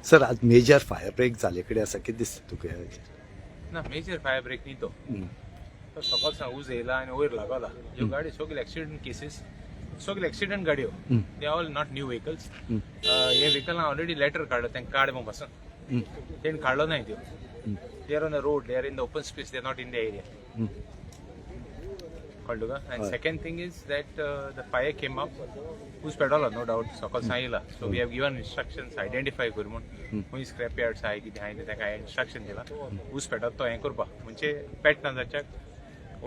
Sir, आज major fire break जाले कडेन आसा, कितें दिसता तुका ह्या? ना, मेजर फायर ब्रेक न्ही तो. तो सकाळ सावन उज येयला आनी वयर लागला. ह्यो गाडयो सगळे एक्सिडंट केसीस, सगळे एक्सिडंट गाडयो. They all not new vehicles. हे व्हेकल ऑलरेडी लेटर काडलो तांकां, काड म्हणून पासून तेणी काडलो नाही त्यो. They are on the road, they are in the open space, they are not in the area. कळ्ळें तुका? And second thing is that the fire came up, ऊस पेटवलो, नो डावट सकाळ सावन येयला. So we have given instructions identify कर म्हूण, खंय scrap yards आहाय, कितें आहाय तें. तांकां हांवें इन्स्ट्रक्शन दिलां, ऊस पेटत तो हें करपा, म्हणजे पेटना जाच्याक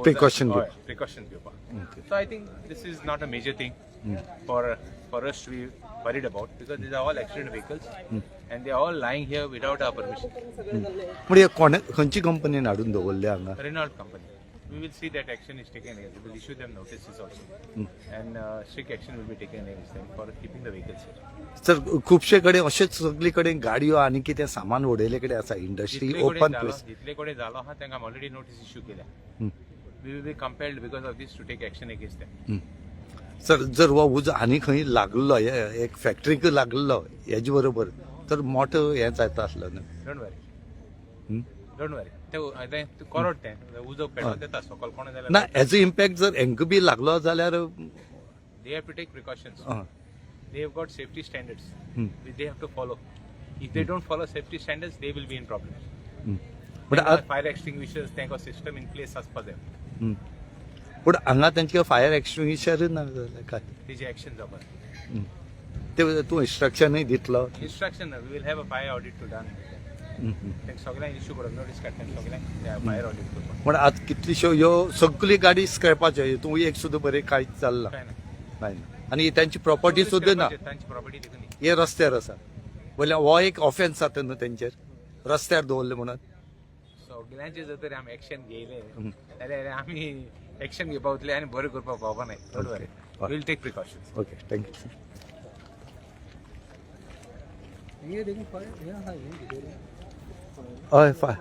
Precaution घेवपा. प्रिकॉशन घेवपा. So I think this is not a major thing for us to be worried about, because these are all accident vehicles and they are all lying here without our permission. म्हणजे कोणे खंयची कंपनीन हाडून दवरले हांगा? Renault company. We will see that action is taken against. We will issue them notices also, and strict action will be taken against them for keeping the vehicles here. Sir, खुबशे कडेन अशेच सगळे कडेन गाडयो आनी कितें सामान उडयले कडेन आसा, इंडस्ट्री जितले कडेन ओपन जालो प्लेस. जितले कडेन जालो आहा तांकां ऑलरेडी नोटीस इश्यू केल्या. We will be compelled because of this to take action against them. Sir, जर हो उजो आनी खंय लागलो, एक फॅक्टरीक लागलो हेजे बरोबर, तर मोठो हें जाता आसलो न्हू? Don't worry. Don't worry. ते कोरड, तें उजो पेटोवन येता सकल कोण ना, जाल्यार. हेजो इम्पॅक्ट जर हेंका बी लागलो जाल्यार? They have to take precautions. Ah. They have got safety standards which they have to follow. If they don't follow safety standards, they will be in problems. But fire extinguishers, तांकां system in place आसपा जाय. पूण हांगा तेंचे fire extinguisher ना जाल्यार काय? तेजी एक्शन जावपा. ते तूं इन्स्ट्रक्शनूय दितलो? Instruction, we will have a fire audit to done. तांकां सगळ्यांक इश्यू करप, नोटीस काडटा सगळ्यांक फायर ऑडिट करपाक. पूण आज कितलीश्यो ह्यो सगळी गाडी स्क्रॅपाच्यो, हितून एक सुद्दां बरें कांयच चल्लां काय ना. काय ना, आनी त्यांची प्रॉपर्टी सुद्दां ना. तांची प्रॉपर्टी देखून न्ही. हे रस्त्यार आसा वयल्यान हो एक ऑफेन्स जाता न्हू तेंचेर, रस्त्यार दवरले म्हणून. सगळ्यांचे जर तरी आमी एक्शन घेयले जाल्यार आमी एक्शन घेवपा वतले आनी बरें करपाक पावपा नाय. Don't worry, will take precautions. Okay, thank you. हय, फाय.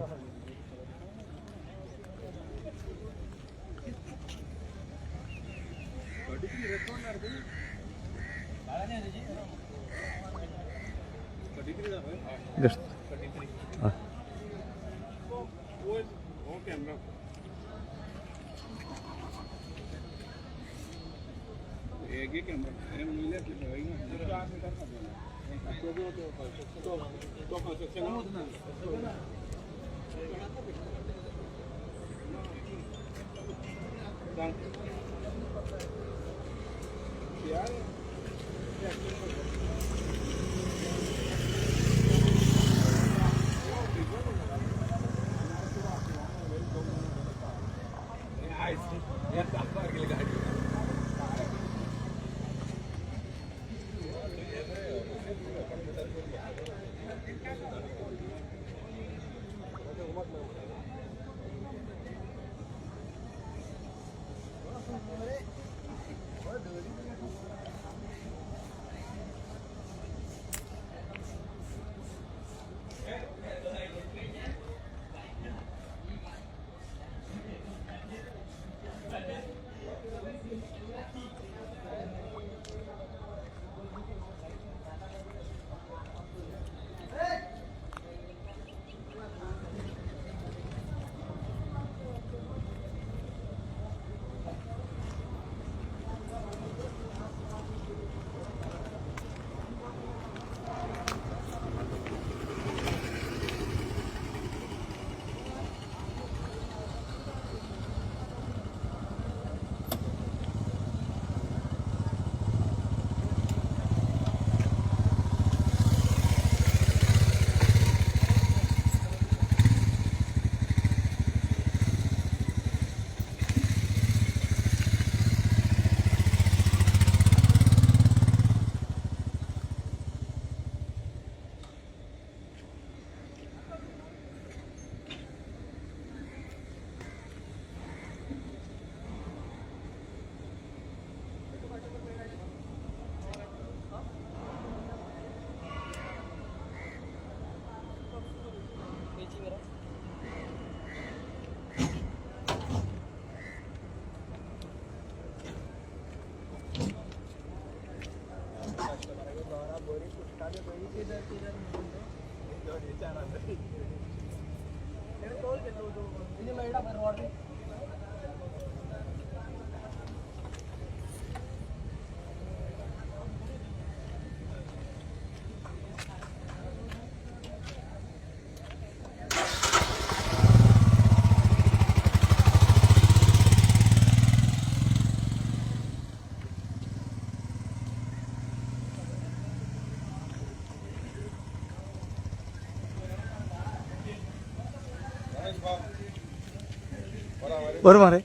बरं मरे,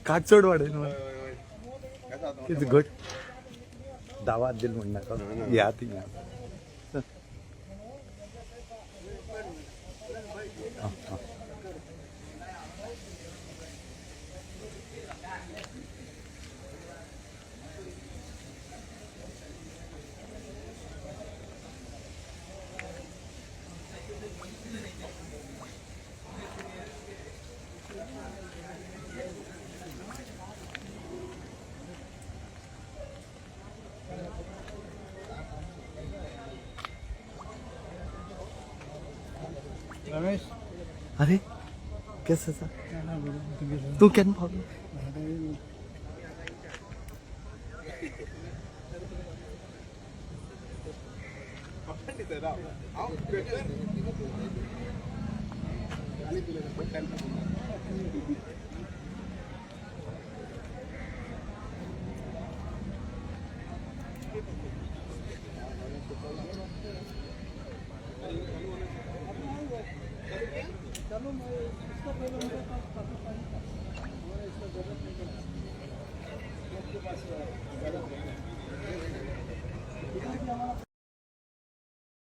काट चड वाडयल मरे. कितें घट दावात दिल म्हण नाका, या ती या. आं, आं. रमेश. अरे, केस आसा तूं? केन्ना पावलो?